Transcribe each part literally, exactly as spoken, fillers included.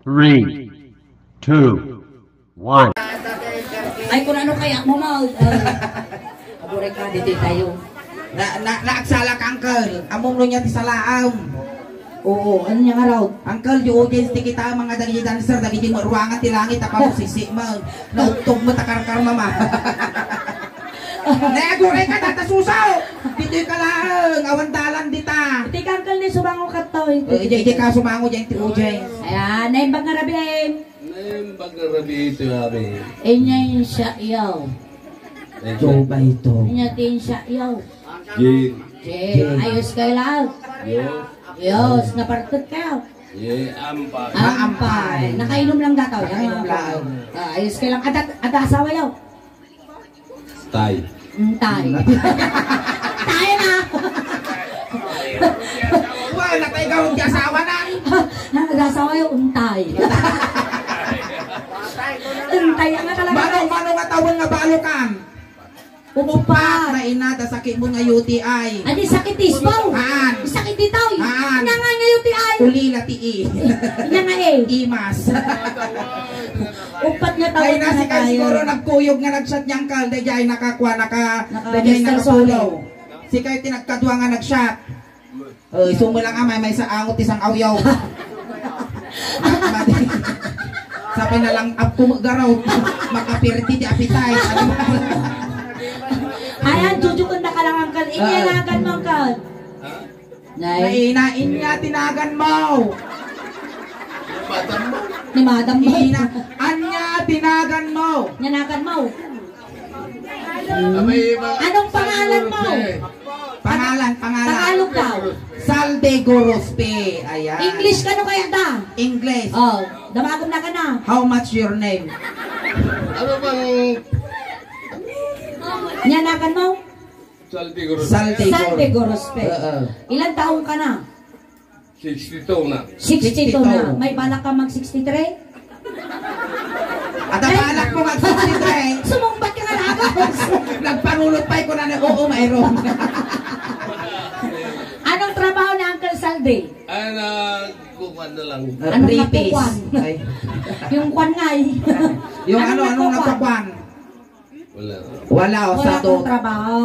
Three, two, one. Ay, kung ano kaya mo, Mal. Aburay ka, dito tayo. Na, na, naagsala ka, uncle. Ammom no ania ti salaam. Oo, ano niya nga raw? Uncle, di audience ti kita, mga dagiti dancer, dagiti maruangan ti langit, tapos sisi mo. Naugtog mo, takarkar, mama. Nayaguray ka, Tata Suso! Ditoy ka laeng, awan dalan dita. Iti kangkal ni sumango ka to, iti. Eh, ijay, ijay ka sumango, ijay ti audience. Ayan, naimbag nga rabii. Naimbag nga rabii ito, abi. Inya insya yaw. Inya. Joe ba ito? Inya ti insya yaw. Jane. Jane. Jane. Ayos kayo lang. Yo. Ayos, napartek kayo. Ye, ampay. Ampay. Ampay. Nakainom lang dataw. Nakainom lang. Ah, ayos kayo lang. Ada, ada asawa yaw. Tay. Mm, tay. Tay na. Wa, natay ka, ti asawa na. Nang asawa yung untay. Untay, ang nga talaga. Mano, mano nga tawen nga balokan? Upat. Upat na ina, ta sakit mo nga U T I. Adi sakit isbaw. Haan. Sakit ditoy. Haan. Nga nga nga U T I. Ulila ti i. Nga nga eh. Imas. Upat nga taon. Ay, na si Kay siguro nagkuyog nga nag-shot niyang kalde, di ay nakakwa, naka, Naka di ay Mister nakapulaw. Solid. Si Kay ti nagkadua nga nag-shot. Oh, isu mo lang, ah, may, may sa angot isang awyaw. Sapay na lang, ap, kumagaraw. Makapirti ti appetite. Ano ba? Ayan, jujukan na ka lang, Uncle. Inyanagan mo, Uncle. Ha? Nay. Naina, inya tinagan mo. Madam mo. Ni Madam mo. Ina, anya tinagan mo. Nyanagan mo. Abay, ma-, Anong pangalan mo? Pangalan, pangalan. Tagalog daw. Salde Gorospe. Ayan. English ka no kaya da? English. Oh, damagan na ka na. How much your name? Ano bang Nyanagan mo? Salde Gorospe. Salde Gor- Salde Gorospe. Oo. Ilan taon ka na? Sixty-two na. Sixty-two na. Sixty-two. May balak ka mag sixty-three? At ang balak mo mag sixty-three? Sumungbat ka nga na agos. Nagpanulot pa ko na, oo, mayroon. Anong trabaho ni Uncle Salde? Ay, nagkukuan na lang. Ah, Anong rapist. Nagkukuan? Ay. Yung kwan nga eh. Yung Anong ano, anong nagkukuan? nagpakuan? Wala. Wala, o, Wala sadot. kang trabaho.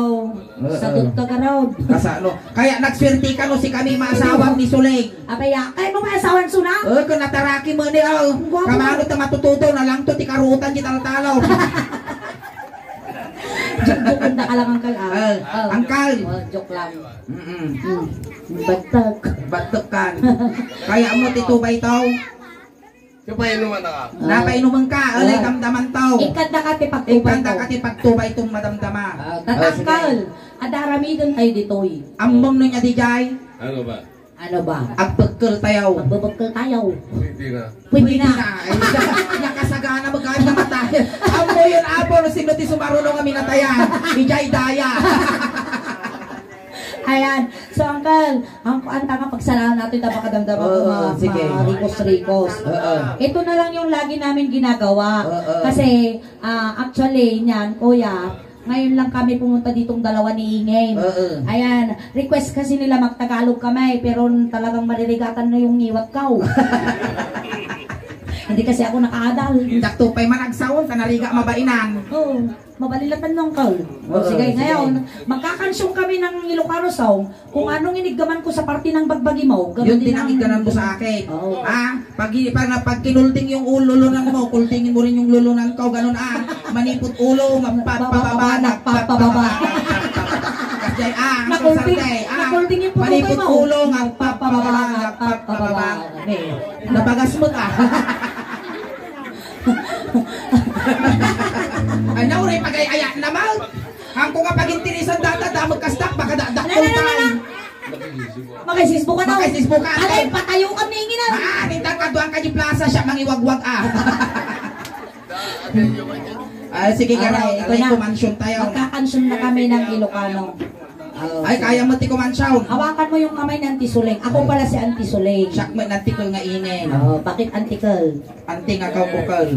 Oo. Sadot ka, Garod. Kasano? Kaya nagswerte ka no si kami maasawa ni Suling. Apay, ah, kaya mo maasawan suna? O, kung nataraki mo ni, o. Ang gwapo. Kamano ta matutudo na lang to, ti karutan, ti taltalaw. Joke, joke, unda ka lang, Uncle, ah. Ah, Oh. Uncle. Oh, joke lang. Mm-mm. Mm. Bagtak. Bagtak kan. Kaya mo, ti tubay tao? Kapainuman na ka. Ah. Napainuman ka, alay Oh. damdaman tao. Ikanda ka ti pagtubay Ikanda to. ka ti pagtubay tong madamdama. Ah, Oh, sige. tatangkal. Ada aramiden tayo ditoy. Ammom no nia dijay? Ano ba? Ano ba? Agbekkel tayo. Magbebekkel tayo. Pwede na. Pwede Pwede na. na. Ay, nakasagana, magkano na tayo. Ammo yun, apo, no sino ti sumaruno nga minatayan? Ijay daya. Ayan. So, Uncle, ang kuan ta nga pagsalamat natin, ta makadamdama ko Oo, ma-, sige. ma-rikos-rikos. Oo. Ito na lang yung lagi namin ginagawa. Oo. Kasi, ah, actually, niyan, kuya, ngayon lang kami pumunta ditong dalawa ni Ingay. Oo. Ayan, request kasi nila magtagalog kami, pero talagang maririgatan na yung ngiwat ko. Hindi kasi ako nakaadal. Dakto pa'y managsaon, ta narigat mabainan. Oo. Mabalilatan lang ka. O, Oo, sige, sige. ngayon, magkakansyon kami ng Ilocano song. Kung Oo. anong iniggaman ko sa parte ng bagbagi mo, ganun Yun din din ang ang inigganan mo sa akin. Oo. Ah, pag, pag, pag kinulding yung ulo, lulunan mo, kuldingin mo rin yung lulunan ko, ganun ah. Manipot ulo, magpapababa, nagpapababa. Kasi ah, ang Nakulding, sasarte, ah, nakulding yung puputoy manipot mo. ulo, magpapababa, Magpapababa, nagpapababa. nagpapababa. Nabagas mo ka. Ano, uray pagay-ayat naman. Ang ko nga pagintirisan data, damag kastak, baka dakdak Ala, ala, ala, ala. Makasisbo ka daw. Makasisbo ka. Alay, patayo kami, ingin na. Ah, nintan kaduan ka di plaza siya, mangiwagwag, ah. Ah, sige, Aray, garaw, ito alay, na. kumansyon tayo. Magkakansyon na kami ng Ilocano. Oh, Ay, sige. kaya mo ti kumansyon. Hawakan mo yung kamay ni Auntie Suling. Ako pala si Auntie Suling. Siya mo, Auntie Kul nga ingen. Oh, bakit Auntie Kul? Auntie nga kaw, Kul.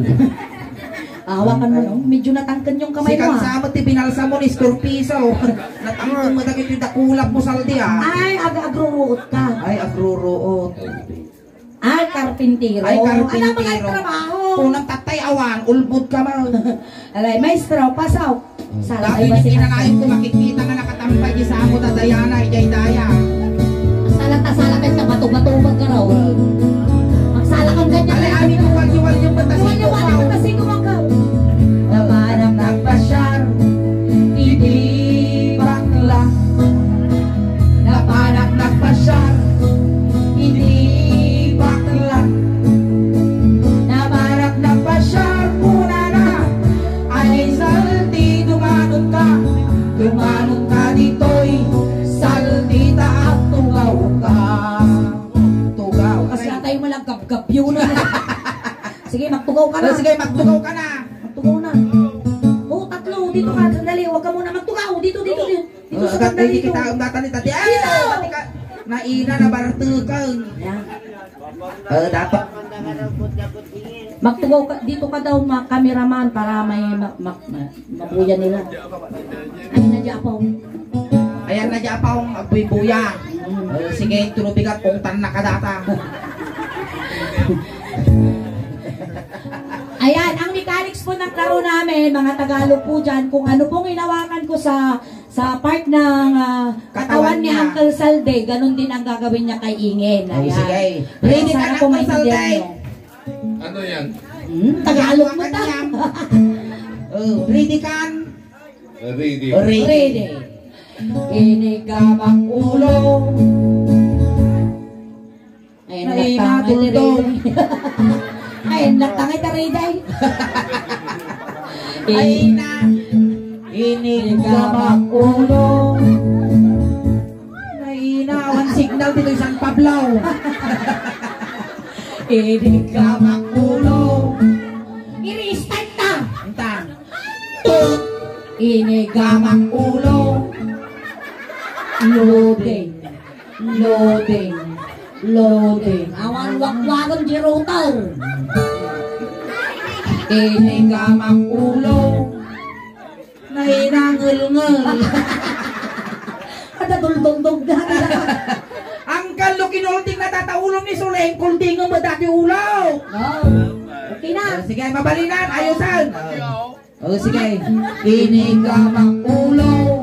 Ah, hawakan mo, no? Medyo natangken yung kamay Si mo, ah. Kansamo ti binalsa mo ni Scorpiso. Natangken mo dagiti dakulap mo, Saldi, ah. Ay, ag-, agruruot ka. Ay, agruruot. Ay, karpintero. Ay, karpintero. Ano mga trabaho? Kunam tatay awan, ulbod ka man. Alay, maestro, pasaw. Sala. Dati tayo ni ba si kinanayon ko, makikita nga nakatampay di sa amo da Diana, ijay daya. Sala ta, sala ta, bato-bato ka raw. Magsala kang ganyan. Alay, amin ko, wal-, wal-, yung batas. Wal-, yung batas, yung batas. Napanak nagpasyar, idi bakla. Napanak nagpasyar, idi bakla. Napanak nagpasyar, kunana, ay, Saldi, dumanon ka. Dumanon ka ditoy, Saldi, ta agtugaw ka. Tugaw. Kasi atay mo lang gabgabyo na. Sige, magtugaw ka na. Oh, sige, magtugaw ka na. Magtugaw na. Oh, tatlo, dito ka, sandali, huwag ka muna magtugaw. Dito, dito, dito. Dito. Oh, sa agad, sandali, dito. Kita, ang data ni Tati. Ay, dito! Pati ka, naina, nabartukan. Ayan. Oh, dapat. Magtugaw ka, dito ka daw, ma-, cameraman, para may ma-, ma-, ma-, mabuya nila. Ay, na di apaw. Ayan na di apaw, agbuy-buya. Mm. Oh, sige, tulo bigat, ungtan na ka data. Ayan, ang mechanics po ng laro namin, mga Tagalog po dyan, kung ano pong hinawakan ko sa, sa part ng, ah, katawan ni Uncle Salde, ganun din ang gagawin niya kay Ingen. Ayan. Oh, sige. Ready ka na, Uncle Salde? Sana po maintindihan niyo. Ano yan? Hmm, Tagalog mo ta. Oh, ready ka? Ready. Ready. Ready. Inigamak ulo. Ay, nainatulog. Ay, naktangay ta, Reyday. Ay, na. Inigamak ulo. Naina, awan signal dito, San Pablo. Inigamak ulo. I-restart ta. Anta. Inigamak ulo. Loading. Loading. Loading. Awan wakwagon di router. Inigamak ulo. Nainangulngul. Kada duldundog na. Ang kallo kinulting na tataulom ni Suleng, kultingem mo dati ulo. Oh. Okay na. Oh, sige, mabalinan, ayusan. Oh, sige. Inigamak ulo.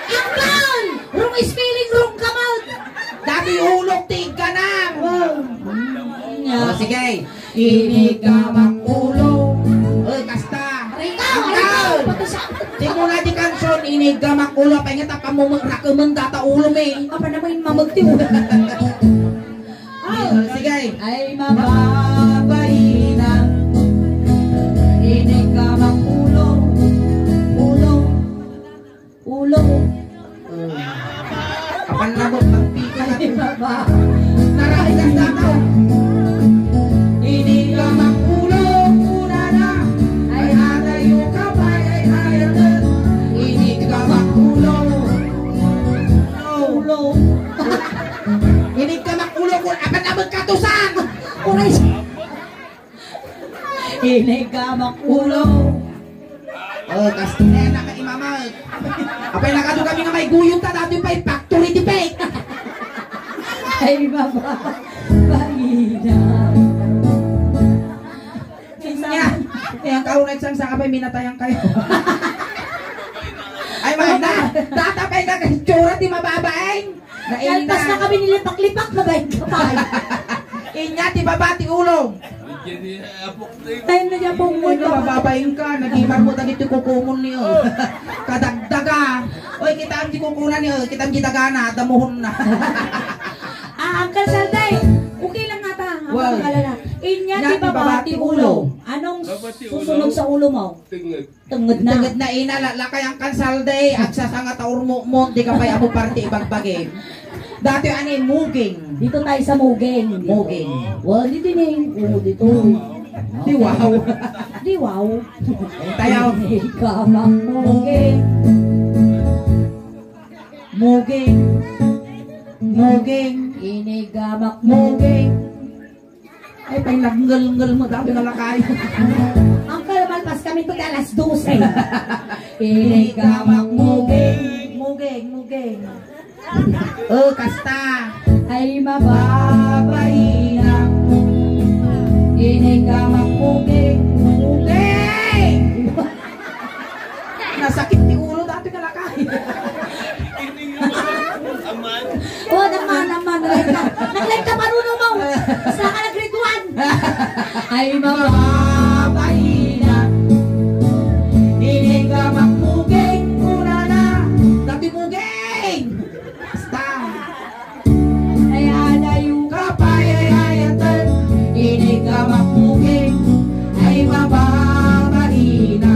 Angkal! Wrong spelling, wrong command. Dati ulok ti igganam. Oh. Oh, sige. Inigamak ulo. Oy, kasta. Rika, Angkal! Rika, pati sa Di mo na di kanson, inigamak ulo. Apay nga tapang mo rakemen data ulo, me. Apa naman yung mamagti mo? Oh, sige. Ay, mababaina. Inigamak ulo. Ulo. Ulo. Oh. Apan labot, magpika na. Ay, baba. Narahigan na to. Inigamak ulo, kunana. Ay, atayo ka, ay, ay, ay, ay. Inigamak ulo. Ulo. Inigamak ulo, kun-, apan labot katusan. Uray. Inigamak ulo. Oh, kas-, eh, naka-, imamag. Apay, nakado kami nga may guyod ta, dati pay factory defect. Ay, baba. Bagina. Yan. Yan, kaunay sang sa kapay, minatayan kayo. Ay, may na. Data pay nag-itsura, di mababaeng. Kaltas na kami nilipak-lipak, mabait ka pa. Inya ti baba ti ulo. Ay, na niya pong mo. Ay, mababain ka, nagimar mo dagiti kukumon niyo. Kadagdaga. Oy, kita ang di kukunan niyo, kita ang di dagana, damuhon na. Ah, Uncle Salday, okay lang ata. Well, magalala. Inya ti baba ti ulo. Anong susunod sa ulo mo? Tenged. Tenged na. Tenged na ina, la-, lakay ang kansalde, agsasanga ta urmukmuk, di ka pay amo parte ibagbagim. Dati ani, muging. Dito tayo sa muging. Muging. Well, dito ni. Oo, dito. Di wow. Di wow. Tayo. Ikaw ang muging. Muging. Muging. Inigamak muging. Ay, pay nagngelngel mo, dami na lakay. Uncle, malpas kami to alas dose. Inigamak muging. Muging, muging. Oh, kasta. Ay, mababaina. Inigamak muging, muging! Nasakit ti ulo dati nga lakay. Aman. Oh, naman, naman. Nag-live ka. Nag-live ka, Maruno mo. Basta ka nag-grade one. Ay, mababaina. Inigamak muging, kunana. Dati muging! Basta. Ay, adayo ka pa, ay, ay, atay. Inigamak muging. Ay, mababaina.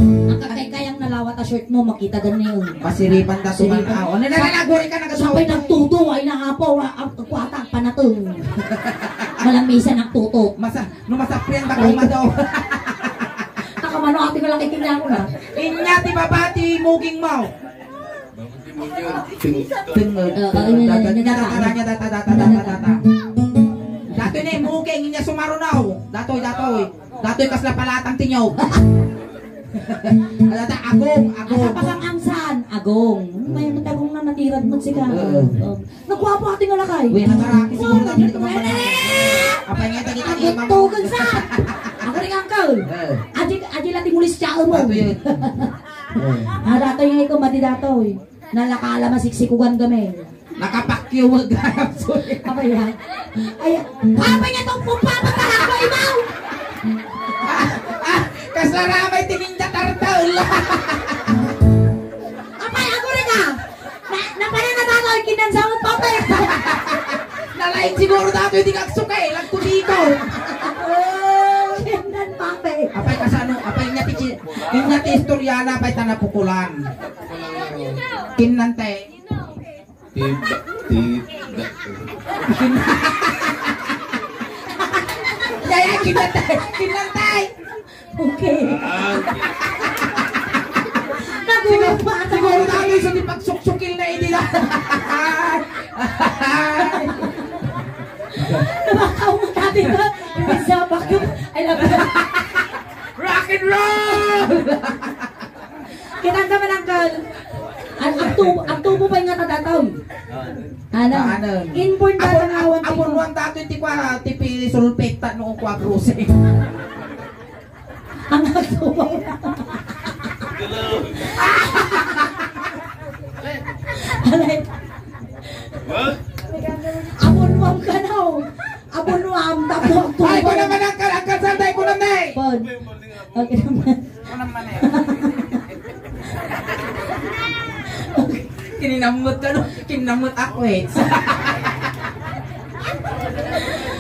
Ang kakaykayang nalawat a shirt mo, makita gani, oh. Masiripan ta suman. Siripan. Ah, oh, na, na, na, na, guri ka, nagasuot. Sabay nagtuto, ay, naapaw, ah, ang kuwata, panatong. Walang misa nagtuto. Masa-, no masaprian ta. Ay. Kumado. Takamano, ate ko lang itingnan ko na. Inya ti babati, muging mo. Ting-, ting-, Oo, ting-, yun, yun, data, yun, yun, data, yun. Data, data, data, data, data. Datoy ni, muging, inya sumarunaw. Datoy, datoy. Datoy, kasla palatang tinyo. Data, agong, agong. Asa pa kang angsan? Agong. May matagong na natirad mo, sika. Oo. Oo. Nagwapo ati nga lakay. Uy, nagaraki siguro na dito ka pala. Apay nga, tagi-tagi, ma'am. Agtugan sa. Ako rin, uncle. Eh. Aji, aji lang ti mulis siya mo. Ato yun. Eh. Ah, datoy nga ikaw, madi datoy. Nalakala, masiksikugan kami. Nakapakyo, wag. Sorry. Apay, ha? Ay, apay nga itong pumapatahak ko, ibaw! Ah, ah, kasarabay, tininda tartaul. Apay, ako rin, ah. Na, napanan na tayo, kinansa mo, papel. Nalaing siguro tayo, di kagsukay, lagko dito. Kinnan, papel. Apay, kasano, apay, inya ti, inya ti istorya na, apay, ta napukulan. Kinnante. Ti, ti, da. Yaya, kinnante. Kinnante. Okay. Ah, okay. Nagulat pa ako. Siguro, siguro tayo sa di pagsuksukil na hindi na. Nabakaw mo dati ba? Hindi sa bakit? I love you. Rock and roll! Kinanta man, uncle. Ang, ang tubo, ang tubo pa nga tadataw. Ano? Ah, ano? Inborn Apo-, data nga awan apo, tiko. Nuan datoy ti kwa, ti pisulpit, ta no kwa krusing. Ang nagtubaw. Alay. What? Abunwam ka na, oh. Abunwam, tapos Ay, ko naman ang kal-, ang kalsada, ko naman, eh. Pon. Okay naman. Ko naman, eh. Kininamot ka, no? Kininamot ako, eh.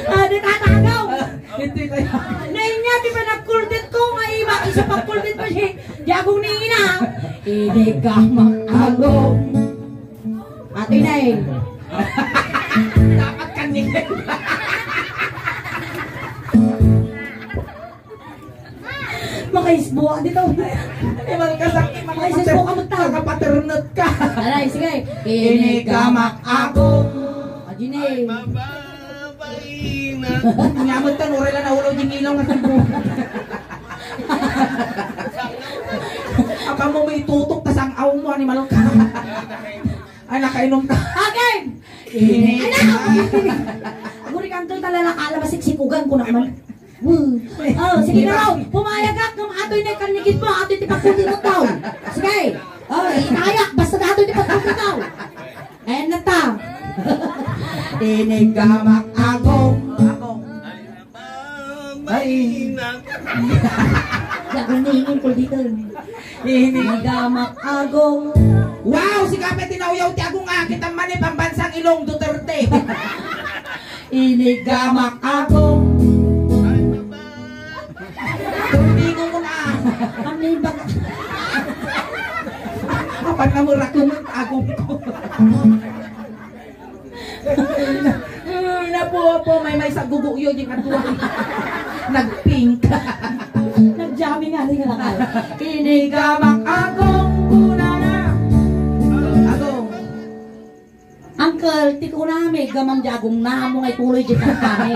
Ah, di tatagaw. Ito tayo. Nainya, di ba nagkultit ko? Nga iba, isa pagkultit ko siya. Di akong niina. Hindi ka mag-agong. Ate na eh. Dapat kanigin. Makaisbo, adi daw. Ay, malkasakit, Makaisbo ka, magta. Makapaternet ka. Aray, sige. Ini ka makagong. Adi na eh. Ay, mama. Paina. Nyamot ka, nuray lang naulaw di ngilaw nga sibo. Apa mo may tutok, tas ang aw mo, animal ka. Ay, nakainom ka. Again! Ini. Anak! Aguri kang kay talala ka, ala, masiksikugan ko naman. Woo. Oh, sige na raw. Pumayag ka, kung atoy na ikarnikit mo, atoy ti pagkuti mo daw. Sige. Oh, itayak, basta na atoy ti pagkuti mo. Ayan na ta. Tinigamak agong. Agong. Ay. Di ako ningin ko dito. Tinigamak agong. Wow, si Kape tinauyaw ti agong, ah. Kita man ni pambansang Ilong Duterte. Inigamak agong. Tumingo mo na. Kami bag- Apan na mura ko ng agong ko. Mm, napo, po, may, may sa guguyo yung aduan. Nagpink. Nagjamming nga rin nga. Inigamak agong kunana. Agong. Uncle, ti kunami, gamang jagong na, mo ngay tuloy di kami.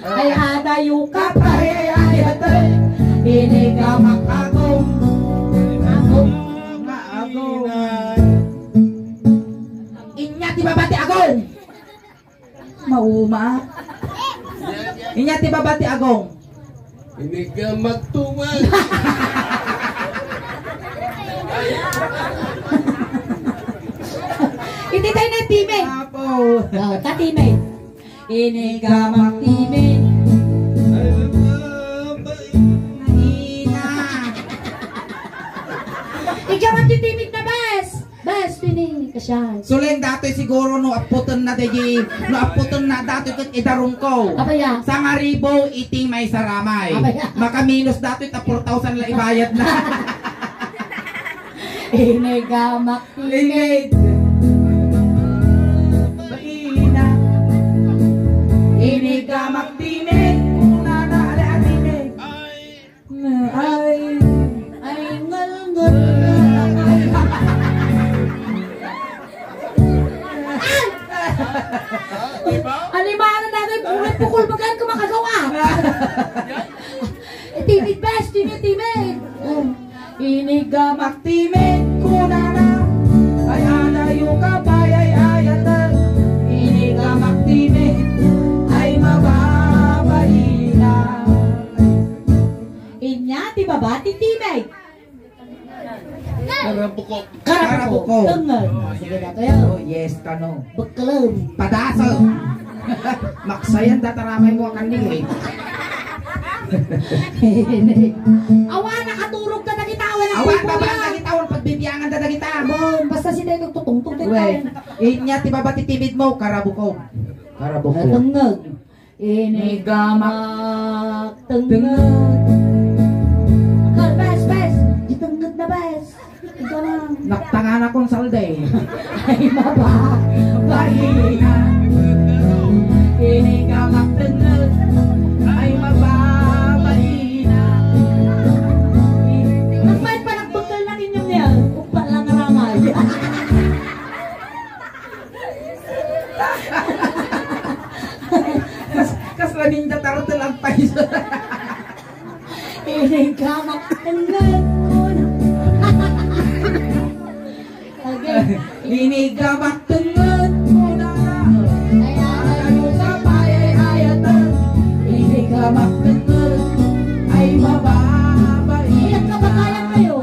Ay, adayo ka pa, ay, ay, ay, atay. Ini gamang agong. Agong. Nga, agong. Inya ti babati agong. Mauma. Inya ti baba ti agong. Iniga magtuman. Iti tayo na timid. Apo. Oh, tatimid. Iniga magtimid. Ay, baba. Ina. Ikaw ang titimid na, bes. Bes, pini, kasyan. Suleng datoy siguro no apputenna daydi, no apputenna datoy ket idarumko. Apaya? Sangaribo iti maysa ramay. Apaya? Makaminos datoy ta four thousand la ibayad na. Iniga magtimid. Ina. Iniga magtimid. Kunana, ali, ali, timid. Ay. Ay, ay, ngal, ngal, ngal. Animanan na rin, puro pukul bagan ko makagawa. Timid, bes, timid, timid. Iniga magtimid, kunana. Ay, adayo ka, bay, ay, ayatan. Iniga magtimid, ay, mababaina. Inya ti baba ti timid. Karabukok. Karabukok. Karabukok. Tengnged. Sige na tayo. Oh, yes, kano. Beklem. Padasem. Maksayan dataramay mo akan ni. Awa, nakaturog ka dagita, wala. Awa, baba, dagita, wala pagbibiangan da dagita. Bon, basta sila yung tutungtong dagita. Wait. Inya ti baba ti timid mo, karabukok. Karabukok. Tengnged. Iniga magtengnged. Akal, bes, bes. Itengnged na, bes. Ikaw na. Naktangan akong salde. Ay, maba. Bahina. Iniga magtengnged. Ay, maba. Bahina. Nagmay pa nagbekal na inyong niya. Upa lang ramay. Kas, kasla Ninja Turtle ang paiso. Iniga magtengnged ko na. Okay. Iniga magtengnged ko na. Ay, ay, ay. Ano sa payay-ayatan? Iniga magtengnged. Ay, mababait. Ay, nagkabagayan kayo.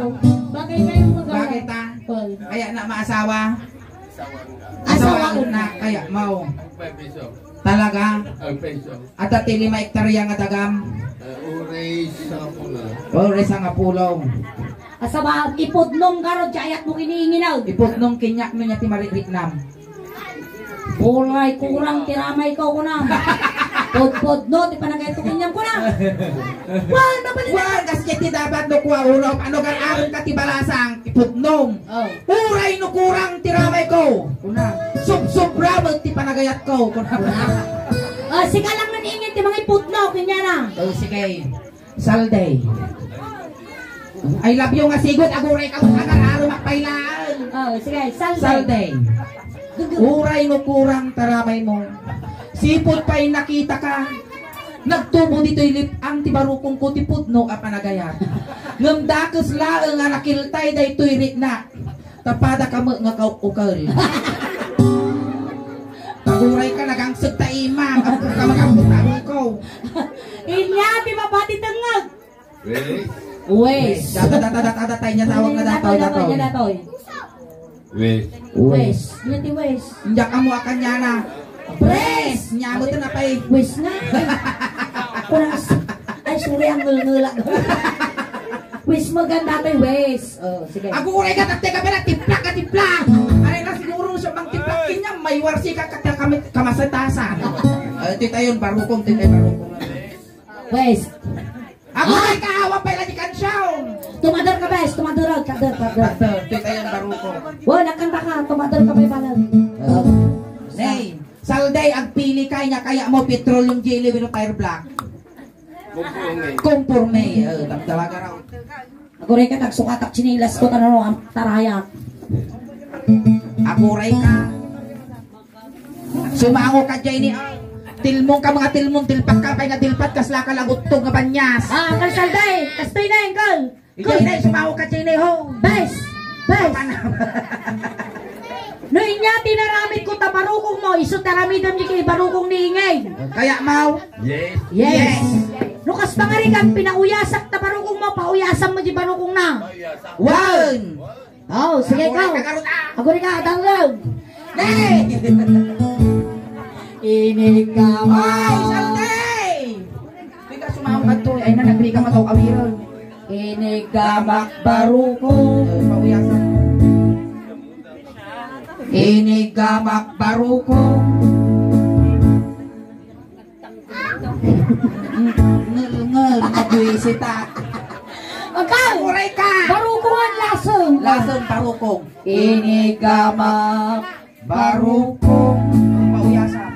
Bagay kayong magawa. Bakit, ah? Paul. Kaya na maasawa? Asawa na kaya mo. Talaga? Adda ti lima hektarya nga dagam? Eh, uray sangapulo. Uray sangapulo. Asawa, ipudnom garud, ti ayat mo kiniinginag. Ipudnom kaniak no nia ti maririknam. Uray kurang ti ramay ko, kunam. Pudpudno ti panagayat ko kaniam, kunam. Wan, mabalin. Wan, kas iti dapat no kua uno, ano kan aron ka ti balasang, ipudnom. Oh. Uray no kurang ti ramay ko. Kuna. Subsobra met ti panagayat ko. Kuna. Kuna. Ah, sika lang man ingin ti mangiputno, kanyana. Oh, sige. Salday. I love you nga sigud, aguray ka mo, agar-aro makpailaan. Oh, sige, salday. Salday. Gugu. Uray no kurang ti ramay mo. Sipud pay nakita ka. Nagtubo ditoy lip-ang ti barukong ko ti pudno a panagayat. Ngem dakes laeng a nakiltay daytoy rikna. Tapada ka met nga kaukukel. Taguray ka, nagangseg ta imam. Apo ka, magampot ta ko. Inya ti mapati tengngeg. Wes. Wes. Data, data, data, data, inya tawag na datoy, datoy. Inya datoy. Wes. Wes. Inya ti wes. Inya kamo akan yana. Pres! Nya mo to na pay. Wes nga. Kunas. Ay, sorry, ang ngulngula. Wes mo ganda to, wes. Oh, sige. Aguray ka, takte ka pala, tiplak ka, tiplak. Ay, na siguro siya mang tiplak, kanya, may warsi ka, kata kami, kamasatasan. Ay, titayon, barukong, titay, barukong. Wes. Aguray ka, awa pay la di kansiyon. Tumader ka, bes. Tumader, tumader, tumader. Tumader, titayon, barukong. Wa, nagkanta ka, tumader ka pay pala. Oh. Nay, salday, agpili ka, inya kaya mo, petroleum jelly, wenno fire black. Conforme. Conforme. Eh, tagdalaga raw. Aguray ka, nagsukatak tsinelas ko, tanong, ang tarayak. Aguray ka. Sumango ka, Jenny. Tilmong ka, mga tilmong, tilpat ka, pay nga tilpat, kasla ka laguttog nga banyas. Ah, Uncle Salday, kastoy na, Uncle. Ikaw, Inay, sumango ka, Jenny, ho. Bes! Bes! Ano? No, Nia ti naramidko ta barukongmo, isu ti aramidem diay barukong ni Ingay. Kaya, Maw? Yes. Yes. Yes. No kas pangarigan, pinauyasak ta barukongmo, pauyasam mo diay barukongna. Wen. Oh, sige, ikaw. Aguri ka, aguri ka, download. Hey! Iniggamak. Ay, Saldi! Di ka sumama to. Ay, na, nagpili ka, mataw-awiran. Iniggamak barukong. Pauyasam. Iniggamak barukong. Ngel, ngel, mabwisita. Ikaw! Uray ka! Barukongan, lason. Lason, barukong. Iniggamak barukong. Pauyasam.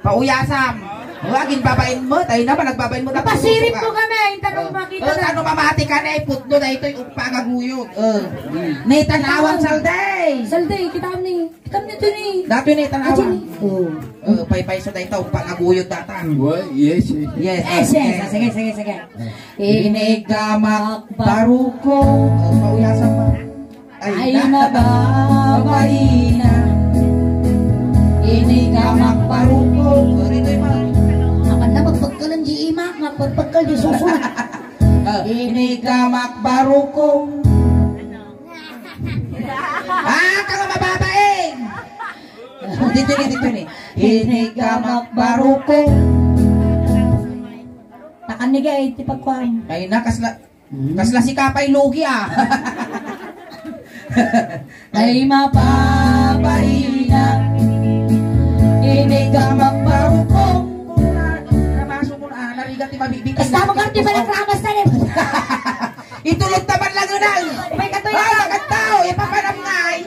Pauyasam. Wa, agin babain mo, tayo naman, nagbabain mo. Ipasirip mo kami, intano makita na. Tano mamati ka na, iputno na ito'y upa nga guyod. Natanawan, Saldi. Saldi, kita ni. Kita ni, Tony. Dati ni, tanawan. Ajin. Oh. Eh, paypay sa dayta, upa nga guyod data. Wa, yes, yes. Yes, yes. Ah, sige, sige, sige. Iniggamak barukong. Eh, pauyasam pa. Ay, ay, na. Nababaina. Iniggamak barukong. Sorry, tayo pa. Akan na magpagkalan di ima, magpagpagkal di susunod. Ah, iniggamak barukong. Ah, kang mababaing. Dito ni, dito ni. Iniggamak barukong. Takan ni gay, ti pagkuan. Ay, na, kasla, kasla si Kapay Lugi, ah. Ay, mapapaina. Iniggamak barukong. Namaso mo na, narigat ti mabibig. Basta mo kang ti balakramas na rin. Itulod ta man lang, unay. May katuya. Ay, maganda, oh, ipapanam ngay.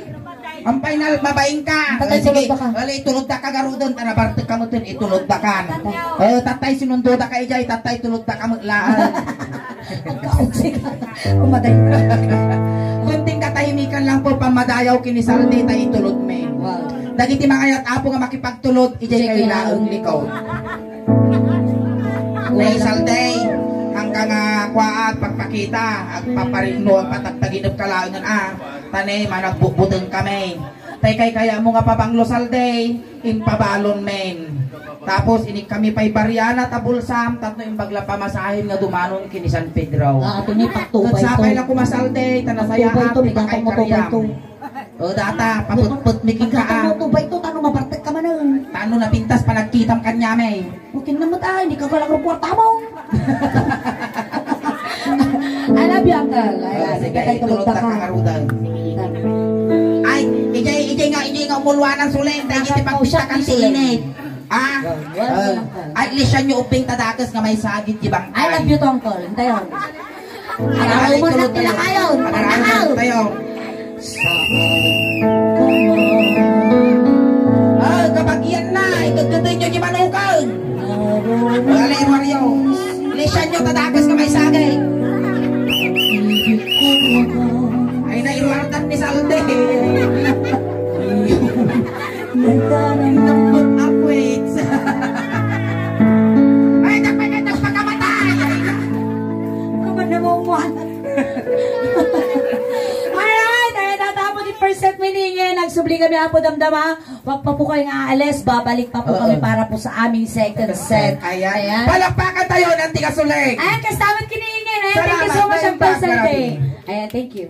Ang final, mabaing ka. Tatay, sige. Tulod ka. Wala, itulod da ka garuden, ta nabartek ka met, itulod da ka. Eh, tatay, sinundo da ka ijay, tatay, tulod da ka met laeng. Umatay. Kunting katahimikan lang po, pamadayaw ken ni Saldi, ta itulod mi. Wow. Dagiti mangayat, Apo, nga makipagtulod, ijay kayo laeng likod. Nay Saldi, hangka nga kuaat, pagpakita, agpaparikno, agpatagtaginep ka laengen, ah. Tani, managbutbuteng kami. Tay kay kaya mo nga pabanglo, Saldi, impabalon men. Tapos, inik kami pay bariana ta bulsam, tapno imbag la pamasahen nga dumanon kini San Pedro. Ah, ato ni pagtubay to. Sapay la kuma, Saldi, ta nasayaat, pagtubay to, may gatang mo tubay to. O, data, paputput mi ken ka, ah. Agkatang mo tubay to, tano mabartek ka manen. Tano napintas panagkitam kaniami. Bukin na met, ay, hindi ka galang rupuan tamo. I love you, Uncle. Ay, ah, sige, sige, itulod ta ka. Ay, ijay, ijay nga, ijay nga umulwanan, Suling. Dahil iti pagpista kan si Init. Ah? Ay, lisan nyo ubing tadakes nga may sagit, di bang? I love you, Uncle. Intayon. Agaraw mo na, tilakayon. Agaraw mo na, tilakayon. Ah, kabagian na, ikagkatay nyo di manukan. Wala, Mario. Lisan nyo, tadakas ka may sagay. Ay, nairuartan ni Salde. Nagtanong ng akwits. Ay, nagpagkakamatay. Kaman na mo umuan. Alright, ay, tatapos yung first set, miningin. Nagsubli kami, Apo Damdama. Wag pa po kayo nga aalis. Babalik pa po kami para po sa aming second set. Ayan. Ayan. Palakpakan tayo ng tigasuleng. Ayan, kasama kiningin. Ayan, thank you so much, Uncle Salde. Ayan, thank you.